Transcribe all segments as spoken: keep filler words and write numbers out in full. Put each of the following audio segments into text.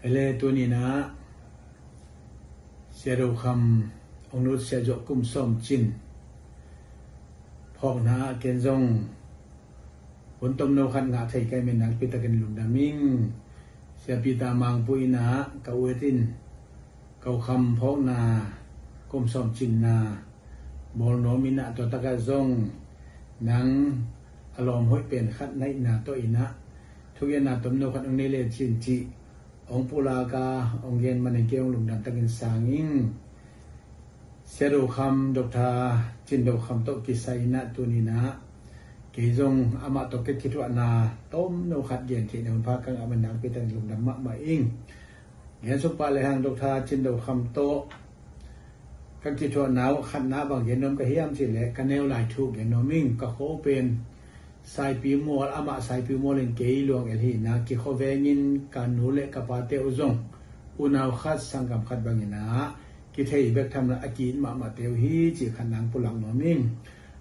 Ele tuninah Sia Do Kham ong nut sia zawh kum sawm cin phawkna ah ken zong hun tomno khat ngah thei ka hih manin nakpi takin lungdam ing. Sia Peter Mangpu inah ka u et in ka u Kham phawkna kum sawm cinna bawl nuam inah tua takah zong nang a lawm hoih pen khat na hihna tawh inah thugenna tomno khat ong nei le cin cih ong pulak a ong gen manin kei ong lungdam takin sang ing. Sia Do Kham, Doctor Cin Do Kham tawh kisai inah tuninah kei zong amah tawh ka kithuahna tomno khat gen theihna hun pha ka ngah manin nakpi takin lungdam mahmah ing. Gen suk pah lehang Doctor Cin Do Kham tawh ka kithuahna uh khatna bang gen nuam ka hiam cih leh ka neu lai thu gen nuam ing. Ka khuo pen Saipimual, amah Saipimual in kei Luang-el hi inah kikhuavengin ka nu le ka pate uh zong unau khat sanggam khat banginah kithei bek tham lo a ki-it mahmahte uh hi cih khatna ong pulak nuam ing.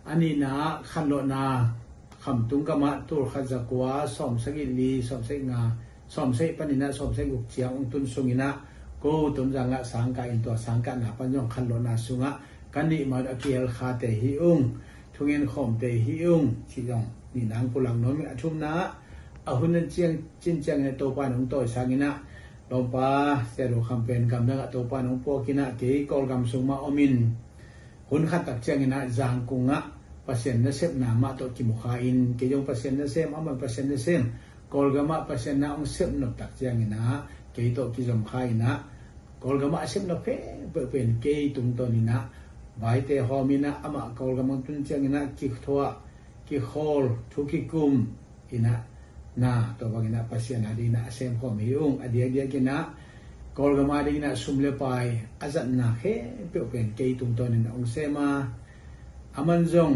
A nihna ah khanlawhna Khamtung gamah tul khat za kua sawm sagih li, sawm sagih nga, sawm sagih paninah sawm sagih guk ciang ong tun sunginah ko Tonzang ah sangkah in tua sangkahna pan zong khanlawhna sungah ka nih ma a kihel khate hi ung, thungen khawmte hi ung cih zong nihna ong pulak nuam ing. A thumna ah a hun a ciang cin ciangin a Topa in ong tawisang inah lawmpa Sia Do Kham pen gamdang ah Topa in ong puak inah kei Kawlgam sung mah om in hun khat tak cianginah Zangkung ah Pasian nasepna mah tawh kimukha in kei zong Pasian nasem, amah Pasian nasem, Kawlgam ah Pasian na ong sep nop tak cianginah kei tawh kizom kha inah Kawlgam ah a sep nop khempeuh pen kei tungtawn inah vaite hawm inah amah Kawlgam ong tun cianginah kithuah, kikhawl, thu kikum inah na tua banginah Pasian a dinginah a semkhawm hi ung. A diakdiakinah Kawlgam a dinginah sum le pai a zatna khempeuh pen kei tungtawn inah ong sem a, aman zong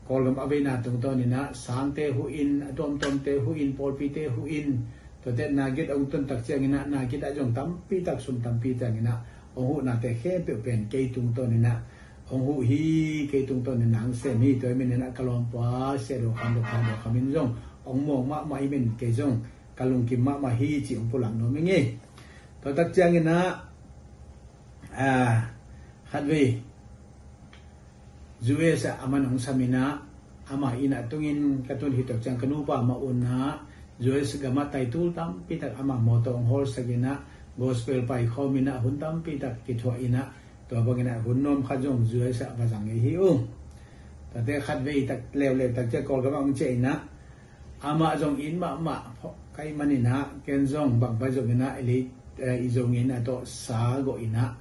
Kawlgam a veina tungtawn inah sangte huh in, a tuamtuamte huh in, pawlpite huh in, tuate nagit ong tun tak cianginah nagit ah zong tampi tak sum tampi cianginah ong huhnate khempeuh pen kei tungtawn inah ong huh hi, kei tungtawn inah ong sem hi. Tua hih maninah ka lawmpa Sia Do Kham, Doctor Do Kham in zong ong muang mahmah hih manin kei zong ka lungkim mahmah hi cih ong pulak nuam ing ei. Tua tak cianginah ah, khatvei U S ah aman ong sam inah amah inn ah tungin ka tun khit tak ciang ka nupa mah unah U S gamah taitul tampi tak amah mawtaw ong hawlsak inah gospel paikhawm inah hun tampi tak kithuah inah tua banginah hun nuam khat zong U S ah va zang ngei hi ung. Tuate khatvei tak leuleu tak ciang Kawlgam ah ong ciah inah amah zong it mahmah ka hih maninah ken zong bangpai zonginah i zongin a tawh sa gawh inah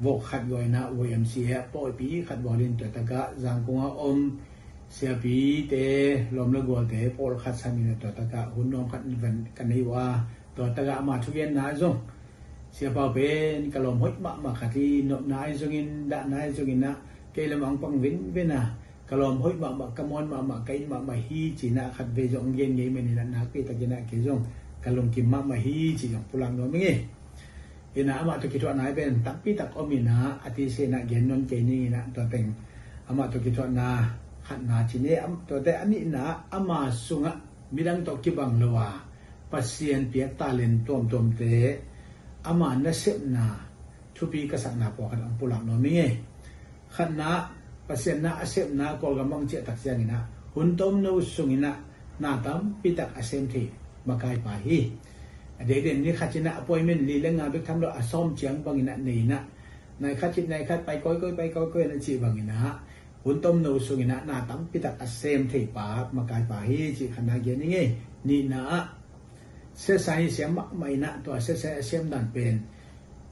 vok khat gawh inah Y M C A ah pawipi khat bawl in tua takah Zangkung ah om siapite lawm le gualte pawlkhat sam inah tua takah hun nuam khat van ka nei uh a, tua takah ama thugenna ah zong Siapa pen ka lawm hoih mahmah khat hi. Nopna ahi zongin dahna ahi zonginah kei lamah ong pang venven a ka lawm hoih mahmah, ka muan mahmah, ka it mahmah hi cinah khatvei zong ong gen ngei maninah nakpi takinah kei zong ka lungkim mahmah hi ci zong pulak nuam ing ei. Inah amah tawh kithuahna ahi pen tampi tak om inah a tisa inah gen nuam kei ninginah tua teng amah tawh kithuahna khatna ci ni. Tuate a nihna ama sungah midang tawh kibang lo a Pasian piak talent tuamtuamte ama nasepna thupi ka sakna pawlkhat ong pulak nuam ing ei. Khatna, Pasian na a sepna Kawlgam ah ong ciah tak cianginah hun tomno sunginah na tampi tak a sem thei makaipa hi. A deiden ni khat inah appointment li le nga bek tham lo a sawm ciang banginah nei inah nai khat khit nai khat pai kawikawi pai kawikawi na cih banginah hun tomno sunginah na tampi tak a sem theipa makaipa hi cih khatna gen ing ei. Nihna ah siasa hi siam mahmah inah tua siasa a siam dan pen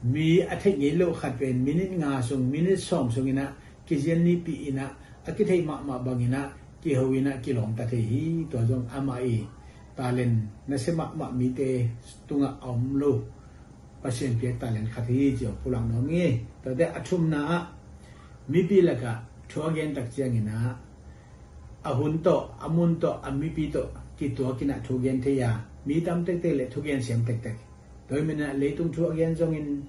mi a theih ngei loh khat pen minit nga sung minit sawm sunginah kizian nipih inah a kitheih mahmah banginah kiho inah kilawmta thei hi. Tua zong amah i talent nasia mahmah mite tungah a om lo Pasian piak talent khat hi ci ong pulak nuam ing ei. Tuate a thumna ah mipi lakah thu a gen tak cianginah a hun tawh a mun tawh a mipi tawh kituak inah thu gen thei a mi tam tektek le thugen siam tektek. Tua hih maninah leitung thu a gen zongin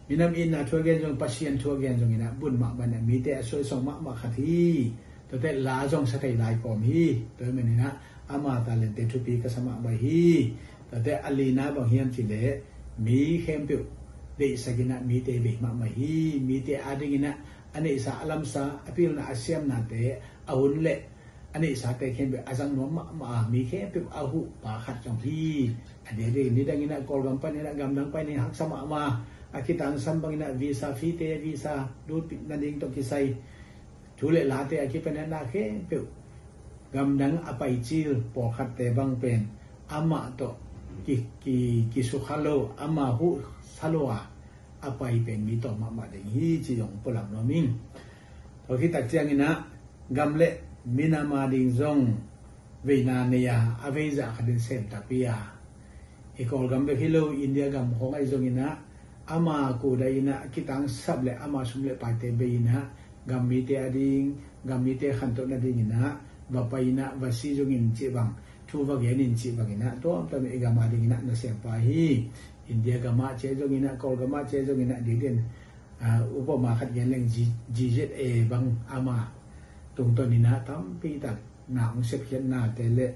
minam itna thu a gen zongin Pasian thu a gen zonginah bun mahmah inah mite a suaisong mahmah khat hi. Tuate la zong sa thei lai kawm hi. Tua hih maninah ama talente thupi ka sa mahmah hi. Tuate a lina bang hiam cih leh mi khempeuh deihsak in ah mite bei mahmah hi. Mite ading in ah a neihsa, a lamsa, a pilna, a siamnate, a hun le a neihsate khempeuh a zang nuam mahmah a, mi khempeuh a huhpa khat zong hi. A diakdiak in nidang in ah Kawlgam panin ah gamdang panin haksa mahmah a, kitangsam bangin ah visa fee-te, visa lutpih nading tawh kisai thu le late a kipan in ah na khempeuh gamdang a pai cil pawlkhatte bang pen amah tawh ki, ki, kisukha lo, amah huhsa lo a, a pai pen mi tawm mahmah ding hi ci zong pulak nuam ing. Tua khit tak ciangin ah gam le minam ading zong veina nei a, a veizah khatin sem takpi a, i Kawlgam bek hi lo, India gam khawng ahi zongin ah ama kudai in ah kitangsap le ama sum le paite bei in ah gam mite ading, gam mite khantoh nadingin ah va pai in ah va si zongin cih bang, thu va gen in cih bangin ah tuamtuam i gam adingin ah nasem pah hi. India gam ah ci zongin ah, Kawlgam ah ci zongin ah, didin, ah, upama khat gen leng G-, G Z A bang ama tungtawn in ah tampi tak na hong sepkhiatnate le,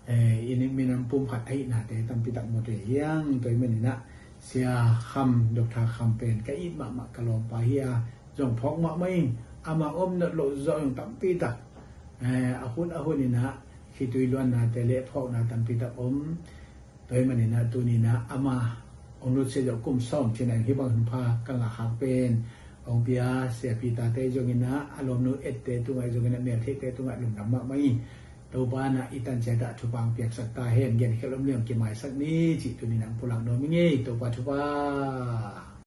eh, i minam pum khat ahihnate tampi tak mu thei hi hang. Tua ahih manin ah Sia Kham, Doctor Kham pen ka it mahmah, ka lawmpa hi a, zong phawk mahmah ing. Ama om nawn loh zawh zong tampi tak, eh, a hun a hun in ah khitui luannate le phawkna tampi tak om. Tua ahih manin ah tuni in ah ama hong lut sia zawh kum sawm cih in ah hih bang hun pha ka ngah khak pen hong pia Sia Peter-te zongin ah, a lawmnu Ed-te tungah zongin ah, meltheihte tungah lungdam mahmah ing. Topa in ah i tan ciat ah thupha hong piaksak ta hen. Genkhial om leng kimaisak ni cih tuni in ah hong pulak nuam ing ei. Topa thupha.